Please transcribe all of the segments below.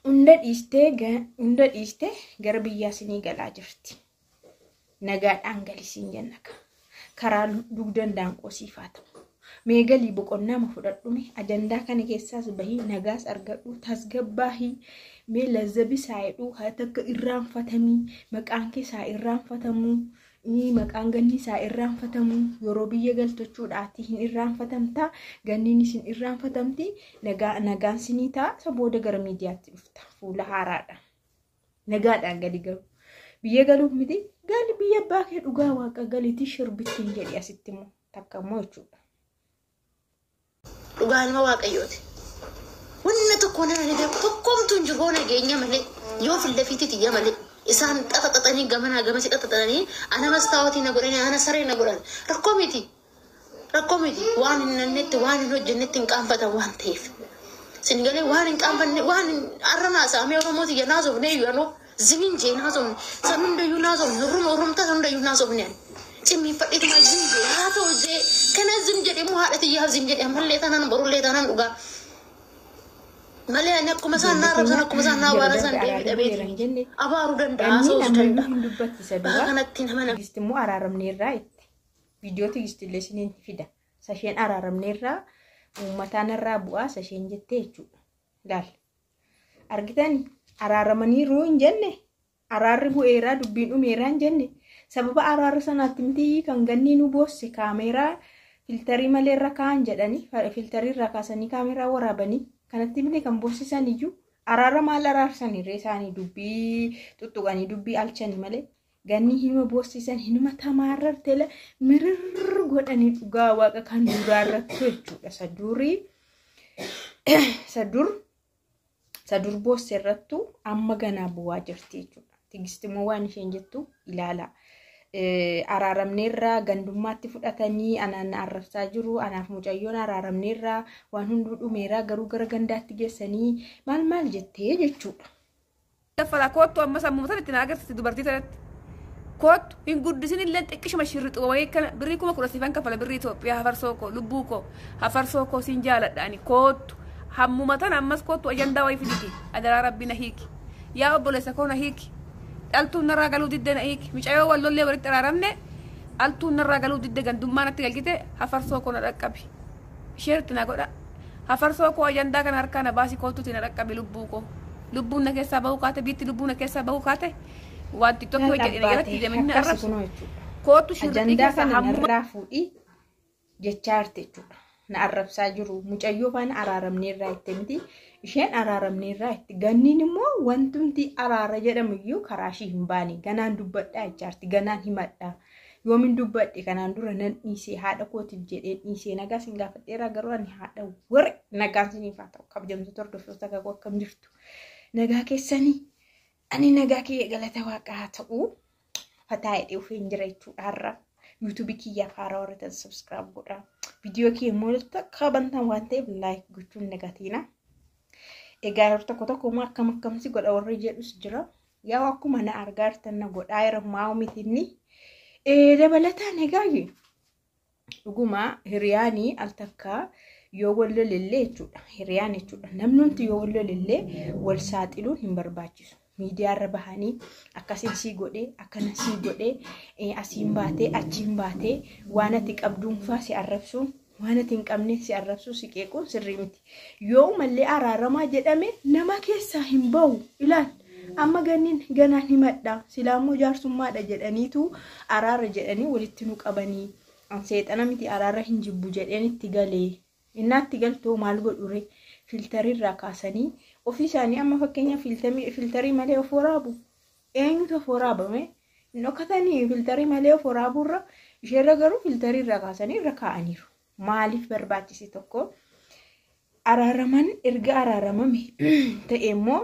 Hunda dhiistee gara biyyaa isinii galaa jirti. Nagaadhaan galisiin jenna. Karaa dugdan daanqoo siif haa ta'u. Mee galii boqonnaa ma fudhadhume, ajandaa kana keessaas bahii, nagaas argadhu, tasgabbaahii, mee lazzabisaa jedhu haa takka irraanfatamii, maqaan keessaa irraanfatamuu, maqaan ganni isaa irraanfatamuu. Yeroo biyya galtochuudhaati hin irraanfatamtaa, ganniin isin irraanfatamti, nagaan sinii ta'a. Isa booda gara miidiyaatti dhufta fuula haaraadha. Nagaadhaan gali galu. Biyya galuuf miti, gali biyya abbaa kee, dhugaa waaqa galiitii shirbittiin jedhi asitti immoo takka immoo jechuudha. Dhugaa ilma Waaqayyooti. Wanna tokko naan beeku tokkomtu hin jiru hoo nageenya malee, yoo fillafiitti xiyya malee. Isaan xaxaxaxanii gamanaa gamasi xaxaxanii ana mastaawotii na godhanii, ana saree na godhan. Rakkoo miti. Rakkoo miti. Waan hin nannetti, waan hin hojjennetti hin qaanfatan waan ta'eef. Sin galee, waan hin qaanfanne, waan har'a naasaamee Oromoo tiyya naasofne iyyuu anoo zimin jee naasofne, san hundayyuu naasofne, ruma urumta san hundayyuu naasofne ani. Cimmiinfadheetuma zim jee haa ta'u jee kana zim jedhe immoo haadha tiyyaaf zim jedhe, ammallee taanaan borullee taanaan dhugaa. Malee ani akkuma isaan naa arrabsan, akkuma isaan naa abaaran san deebii dhabeeti. Abaaruu danda'a, haasa'uus Namni danda'a. hin dubbatti isa Bakka dura. kanatti nama nama. Tigisti immoo araaramneerraa itti. Viidiyoo Tigisti illee isiniin fida. Sasheen araaramneerraa, uummataan irraa bu'aa sasheen jettee jechuudha. Laal. Argitani, araaramaniiru hin jenne, araarri bu'eeraa, dubbiin dhumeeraa hin jenne. Sababa araarri sanaatti miti kan ganni nu boosse, kaameeraa filtarii malee irra kaa'an jedhanii filtarii irraa kaasanii kaameeraa waraabanii kanatti miti kan boossisan iyyuu. Araara maal araarsanii isaanii, dubbii tuttuqanii dubbii alchanii malee ganni hinuma boossisan, hinuma tamaarrartela mirirr godhanii, dhugaa waaqa kan duraa irrattu jechuudha. Isa durii, isa dur boosse irrattu amma ganaa bu'aa jirti jechuudha. Tigisti immoo waan isheen jettu ilaala. Araaramneerraa gandummaatti fudhatanii anaan arrabsaa jiru, anaaf mucayyoon araaramneerraa, waan hunduu dhumeeraa, garuu gara gandaatti geessanii maal maal jettee jechuudha. Kaffalaa koottu, amma sammuu sanatti na agarsiisi dubartii sanatti. Koottu, hin guddisin illee, xiqqishuma shirrixu wayii kana birrii 10,000 siifan kafala, birrii Itoophiyaa. Hafarsoo koo, lubbuu koo, hafarsoo koo, siin jaaladha ani. Koottu hammuma tana, ammas koottu, ajandaa wayii fiditi. Adaraa rabbi na hiiki, yaa obboleessa koo, na hiiki. Dhaltuun narraa galuu didde, na hiiki. Micayoo wal lollee walitti araaramne, dhaltuun narraa galuu didde, gandummaa natti galchite. Hafarsoo koo, na dhaqqabi, isheerti na godha. Hafarsoo koo, ajandaa kana harkaa na baasi, koottuti na dhaqqabi, lubbuu koo. Lubbuun na keessaa bahuu kaate, biitti lubbuu na keessaa bahuu kaate, waan TikTokii hojjedhe na jalatti deemanii na Akkasi arrabsu. kunoo jechuudha. Koottu shirrixii Ajandaa keessaa kana hammuma narraa fuudhii jechaa jirti jechuudha. Na arrabsaa jiru. Mucayyoo faana araaramneerraa itti miti. Isheen araaramneerraa itti. Ganniin immoo wantumti araara jedhamu iyyuu karaa ishii hin baane. Ganaan dubbadhaa jechaa jirti. Ganaan himadhaa. Yoomin dubbadhe? Kanaan dura nan dhiisee, haadha kootiif jedhee dhiisee, nagaa sin gaafadheeraa, garuu ani haadha warri nagaan siniif haa ta'u. Kabajamtoota hordoftoota kakuu, akkam jirtu? Nagaa keessanii? Ani nagaa kiyya, galata waaqaa haa ta'u. Fataa hidhee ufeen jira jechuudha har'a. YouTubeii kiyyaaf haaraa warra ta'an subscribe godhaa. Viidiyoo kiyya immoo akka bantan waan ta'eef like gochuun nagatiina. Egaa yeroo tokko tokko immoo akkam akkamsi godha warri jedhus jira. Yaa akkuma na argaa jirtan na godhaa jira maa'u miti inni. Dabalataan egaa dhuguma hiriyaanii al takkaa yoo wal lolellee jechuudha. Hiriyaan jechuudha. Namni hundi yoo wal lolellee wal saaxiluun hin barbaachisu. Miidiyaarra bahanii akkasiin sii godhee, akkana sii godhee, asiin baatee achiin baatee, waan ati qabduunfaa si arrabsuun, waan ati hin qabne si arrabsuu, si qeequun sirrii miti. Yoo mallee araaramaa jedhame nama keessaa hin bahu ilaal. Amma ganniin ganaan himadha, silaa immoo jaarsummaadha jedhaniitu araara jedhanii walitti nu qabanii. Seexana miti, araara hin jibbu jedheen itti galee. Innaatti galtoo maal godhure, filtariirraa kaasanii ofii isaanii amma fakkeenyaaf filtarii malee of waraabu. Eenyutu of waraabame? Hin dhokatanii filtarii malee of waraabuurra, isheerra garuu filtariirraa kaasanii irra kaa'aniiru. Maaliif barbaachise tokko? Araaraman, erga araaramame ta'e immoo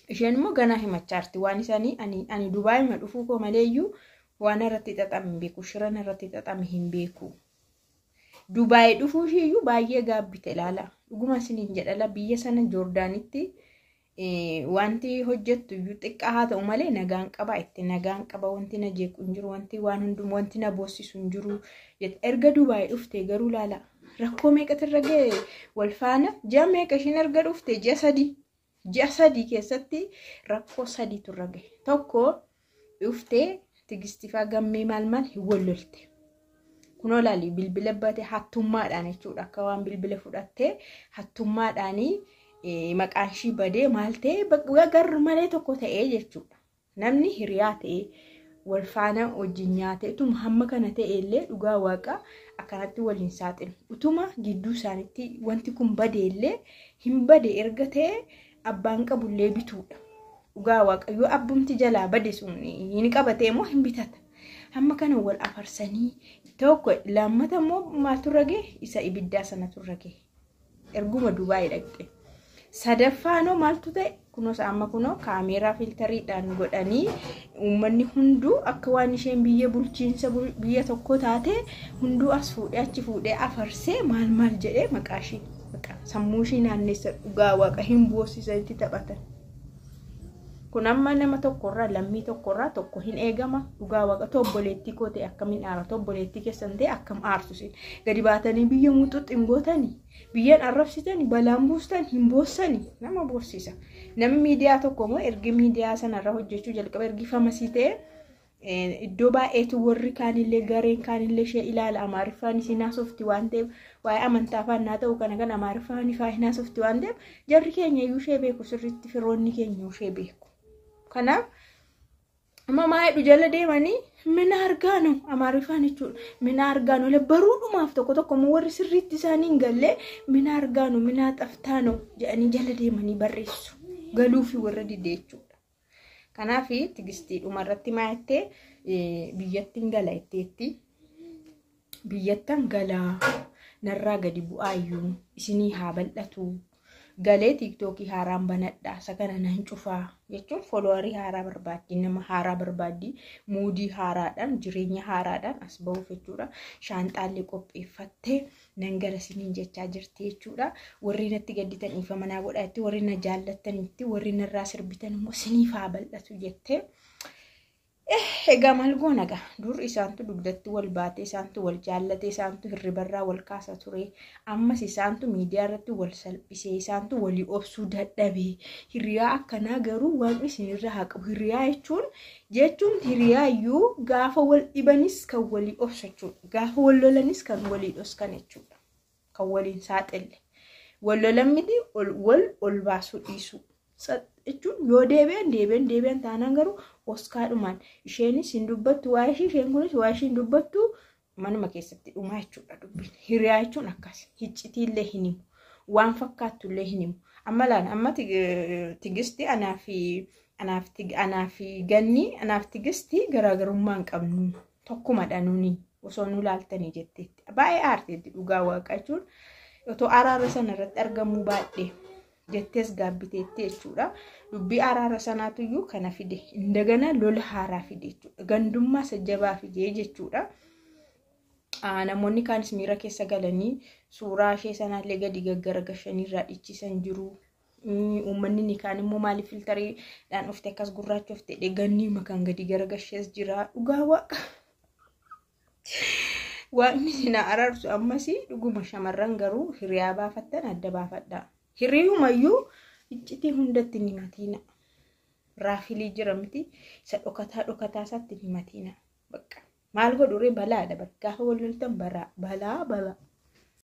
isheen immoo ganaa himachaa jirti. Waan isaanii ani Dubaayima dhufuu koo maleeyyuu waan irratti xaxame hin beeku. Shiran irratti xaxame hin beeku. Dubaay dhufuu isheeyyuu baay'ee gaabbite ilaala. Dhuguma isiniin jedhala, biyya sana Joordaanitti wanti hojjettu iyyuu xiqqaa haa ta'u malee nagaan qaba itti, nagaan qaba, wanti na jeequ hin jiru, wanti waan hundum wanti na boossisu hin jiru. Erga Dubaay dhufte garuu ilaala. Rakkoo meeqatu irra ga'e wal faana? Ji'a meeqa ishiin erga dhufte? Ji'a 3. Ji'a 3 keessatti rakkoo 3tu irra gahe. Tokko dhuftee Tigistifaa gammee maal maal hin wallolte. Kunoo laali bilbila bate hattummaadhaan jechuudha. Akka waan bilbila fudhattee hattummaadhaan maqaan ishii badee maal ta'e gar malee tokko ta'ee jechuudha. Namni hiriyaa ta'ee wal faana wajjin nyaatee utuma hamma kana ta'e illee dhugaa waaqa akkanatti waliin saaxilu. Utuma gidduu isaaniitti wanti kun bade illee hin bade erga ta'e abbaan qabullee bituudha. Dhugaa waaqa yoo abbumti jalaa bade sun hin qabatee immoo hin bitata. Hamma kana wal afarsanii tokko lammata immoo maaltu irra gahe isa ibiddaa sanatu irra gahe. Erguma Dubaayii dhaqxe. Sadaffaanoo maaltu ta'e kunuunsa amma kunoo kaameeraa filtariidhaan godhanii uummanni hunduu akka waan isheen biyya bulchiinsa biyya tokko taate hunduu as fuudhee achi fuudhee afarsee maal maal jedhee maqaa ishee sammuu ishee naanneessa dhugaa waaqa hin boosisanitti taphatan. Kun amma nama tokkorraa lammii tokkorraa tokko hin eegama dhugaa waaqa obboleettii koo ta'e akkamiin aara obboleettii keessan ta'e akkam aarsu isin gadi baatanii biyya muxuxxi hin gootanii biyyaan arrabsitanii balaan buustan hin boossanii nama boossisa. Namni miidiyaa tokko immoo ergi miidiyaa sanarra hojjechuu jalqaba ergi famasii ta'e iddoo baay'eetu warri kaanillee gareen kaanillee ishee ilaala amaariffaan isin haasofti waan ta'eef waa'ee amantaa faannaa ta'u kana kan amaariffaan ifaa hin haasofti waan ta'eef jarri keenya iyyuu ishee beeku sirriitti firoonni keenya ishee beeku. Kanaaf amma maayidhu jala deemanii mina argaanu amaariffaan jechuudha. Mina argaanu baruudhumaaf tokko tokko immoo warri sirriitti isaanii hin galle mina argaanu mina xaftaanu jedhanii jala deemanii barreessu. Galuufi warra dide jechuudha. Kanaaf Tigistii dhumarratti maayittee biyyattiin gala jetteetti. Biyyattan galaa narraa gadi bu'aayyuu isinii haa bal'atu. Galee tiiktookii haaraan banadha. Isa kana nan cufaa jechuun foolowarii haaraa barbaaddi, nama haaraa barbaaddi, muudii haaraadhaan, jireenya haaraadhaan as bahuuf jechuudha. Shaanxaallee qopheeffattee nan gala isiniin jechaa jirti jechuudha. Warri natti gadditan dhiifama naa godhaa jetti, warri na jaallattanitti, warri narraa sirbitan immoo isiniif haa bal'atu jettee. Egaa maal goona egaa dur isaantu dugdatti wal baatee isaantu wal jaallatee isaantu hirribarraa wal kaasa ture ammas isaantu miidiyaa irratti wal salphisee isaantu walii obsuu dadhabee hiriyaa akkanaa garuu waaqni isinirraa haa qabu. Hiriyaa jechuun hiriyaa iyyuu gaafa wal dhibanis kan walii obsu jechuudha. Gaafa wal lolanis kan walii dhoskan jechuudha. Kan waliin saaxille. Wal lolan miti wal ol baasuu dhiisuu. Jechuun yoo deebi'an deebi'an deebi'an taanaan garuu oskaadhumaan isheenis hin dubbattu waa'ee ishii isheen kunis waa'ee ishii hin dubbattu manuma keessatti dhumaa jechuudha dubbiin. Hiriyaa jechuun akkas hiccitiillee hin himu waan fakkaatullee hin himu. Amma laan amma Tigisti anaa fi ganni anaaf Tigisti garaagarummaa hin qabnu tokkumadha nuni osoo nu laaltanii jetteetti. Baay'ee aarteetti dhugaa waaqa jechuun otoo araara sana irratti argamuu baadhee jettees gaabbiteetti jechuudha. Dubbii araara sanaatu iyyuu kana fide. Indagana lola haaraa fide jechuudha. Gandummaa sajjabaa fide jechuudha. Namoonni kaanis miira keessa galanii suuraa ishee sanaallee gadi gaggaragashanii irraa dhiichisan jiru. Uummanni ni kaan immoo maaliif filtariidhaan dhufte akkas gurraachofte ganni makaan gadi garagashees jira. Dhugaa waaqa. Waaqni isin araarsu ammas dhuguma shamarran garuu hiriyaa baafattan adda baafadha. Hiriyumayyuu iccitii hundatti ni matiina. Raafilii jira miti isa dhokataa dhokataa isaatti ni matiina. Bakka maal godhuree balaadha bakka gaafa wal loltan balaa balaa.